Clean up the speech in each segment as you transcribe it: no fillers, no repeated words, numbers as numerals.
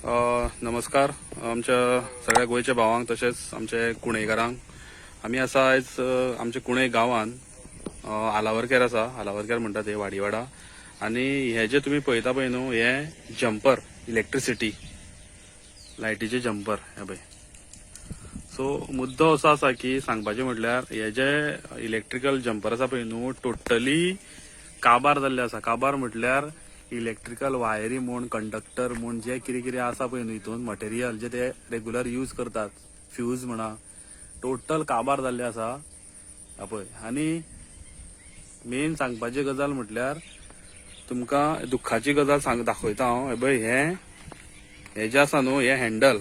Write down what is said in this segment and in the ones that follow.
नमस्कार आमच्या सगळ्या गोंयच्या भावांक तशेंच आमचे कुणेकारांक. आमी आसा आयज आमच्या कुणे गांवान, आलावरकेर आसा. आलावरकेर म्हणटा ते वाडीवाडा. आनी हे जे तुमी पळयता पळय न्हू, हे जंपर इलेक्ट्रिसिटी लायटीचे जंपर हे पळय. सो मुद्दो असो आसा की सांगपाचें म्हटल्यार हे जे इलेक्ट्रिकल जंपर आसा पळय न्हू, टोटली काबार जाल्ले आसा. काबार म्हटल्यार इलेक्ट्रिकल वायरी म्हूण, कंडक्टर म्हूण, जे कितें कितें आसा पळय न्हू हितून मटेरियल जे ते रेगुलर यूज करतात, फ्यूज म्हणा, टोटल काबार जाल्ले आसा पळय. आनी मेन सांगपाची गजाल म्हटल्यार तुमकां दुख्खाची गजाल सांग दाखयता हांव. हे पळय, हें हें जें आसा न्हू, हें हँडल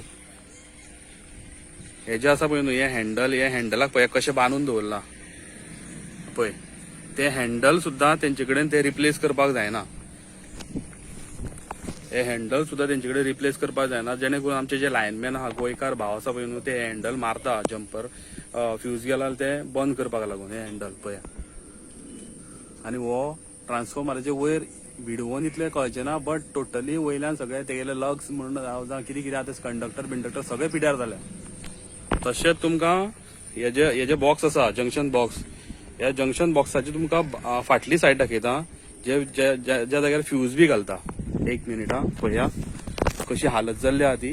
हे जे आसा पळय न्हू, हें हँडल, हे हँडलाक पळय कशें बांदून दवरलां पळय. ते हँडल सुद्दां तेंचे कडेन ते रिप्लेस करपाक जायना. हे हँडल सुद्दां तेंचे कडेन रिप्लेस करपाक जायना, जेणे करून आमचे जे लायनमॅन आहा, गोंयकार भाव आसा पळय न्हू, ते हँडल मारता जंपर फ्यूज गेला ते बंद करपाक लागून हे हँडल पळया. आनी हो ट्रान्सफॉर्मराचे वयर विडवोन इतलें कळचें ना, बट टोटली वयल्यान सगळे तेगेले लग्स म्हणून जावं कितें कितें आतां कंडक्टर बिंडक्टर सगळे पिड्यार जाल्या. तशेंच तुमकां हेजे बॉक्स आसा, जंक्शन बॉक्स, ह्या जंक्शन बॉक्साची तुमकां फाटली सायड दाखयता, जे जे ज्या जाग्यार फ्यूज बी घालता. एक मिनीट आं, पळया कशी हालत जाल्ली आहा ती.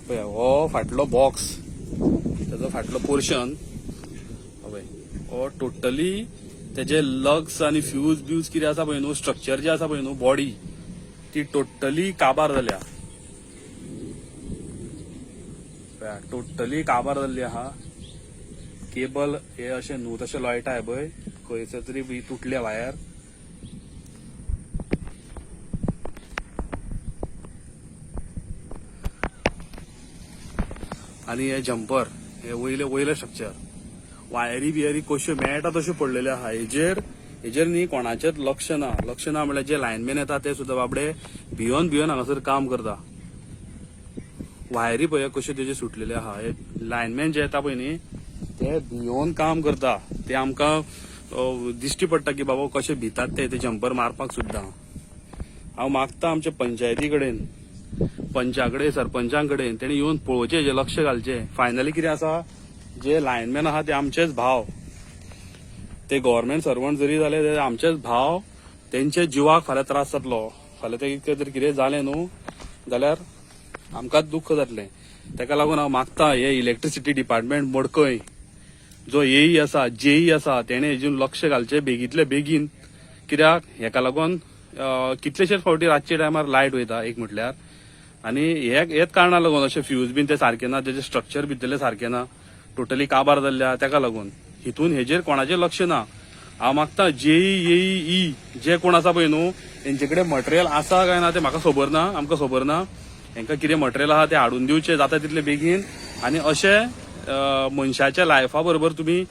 पळया हो फाटलो बॉक्स, तेजो फाटलो पोर्शन पळय, हो टोटली तेजे लग्स आनी फ्यूज ब्यूज कितें आसा पळय न्हू, स्ट्रक्चर जे आसा पळय न्हू, बॉडी ती टोटली काबार जाल्या, टोटली काबार जाल्ली आहा. केबल हे अशें न्हू तशें लोळटा पळय, खंयसर तरी बी तुटल्या वायर. आनी हे जंपर हे वयले वयले स्ट्रक्चर, वायरी बियरी कश्यो मेळटा तश्यो पडलेल्यो आहा. हेजेर हेजेर न्ही कोणाचेच लक्ष ना. लक्ष ना म्हणल्यार जे लायनमॅन येता ते सुद्दां बाबडे भियोन भियोन हांगासर काम करता. वायरी पळय कश्यो तेजे सुटलेले आहा. हे लायनमॅन जे येता पळय न्ही, ते भियोन काम करता. ते आमकां दिश्टी पडटा की बाबा कशे भितात ते ते जंपर मारपाक सुद्दां. हांव मागता आमच्या पंचायती कडेन, पंचा कडेन, सरपंचां कडेन, तेणी येवन पळोवचें, हेजें लक्ष घालचें. फायनली कितें आसा, जे लायनमॅन आहा ते आमचेच भाव, ते गव्हर्मेंट सर्वंट जरी जाले ते आमचेच भाव, तेंच्या जिवाक फाल्यां त्रास जातलो. फाल्यां ते कितें जर कितें जालें न्हू जाल्यार आमकांच दुख्ख जातलें. तेका लागून हांव मागता हे इलेक्ट्रिसिटी डिपार्टमेंट मडकय जो एई आसा, जेई आसा, तेणें हेजेर लक्ष घालचें बेगींतले बेगीन. कित्याक हेका लागून कितलेशेच फावटी रातच्या टायमार लायट वयता एक म्हटल्यार, आनी हे हेच कारणाक लागून अशें फ्यूज बीन ते सारके ना, तेजें स्ट्रक्चर भितरलें सारकें ना, टोटली काबार जाल्ले आहा. तेका लागून हितून हेजेर कोणाचें लक्ष ना. हांव मागता जेई एई ई जे कोण आसा पळय न्हू, तेंचे कडेन मटेरियल आसा काय ना तें म्हाका खबर ना, आमकां खबर ना. हेंकां कितें मटेरियल आहा तें हाडून दिवचें जाता तितले बेगीन. आनी अशें मनशाच्या लायफा बरोबर तुमी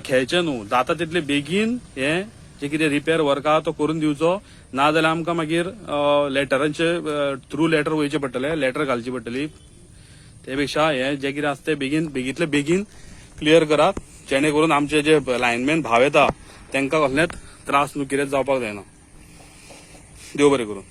खेळचें न्हू, जाता तितले बेगीन हें जे कितें रिपेर वर्क आहा तो करून दिवचो. ना जाल्यार आमकां मागीर लेटरांचे थ्रू लेटर वयचें पडटलें, लेटर घालची पडटली. ते पेक्षा हे जे कितें आसा तें बेगीन बेगींतले बेगीन क्लियर करात, जेणे करून आमचे जे लायनमॅन भाव येता तांकां कसलेच त्रास न्हू कितेंच जावपाक जायना. देव बरें करूं.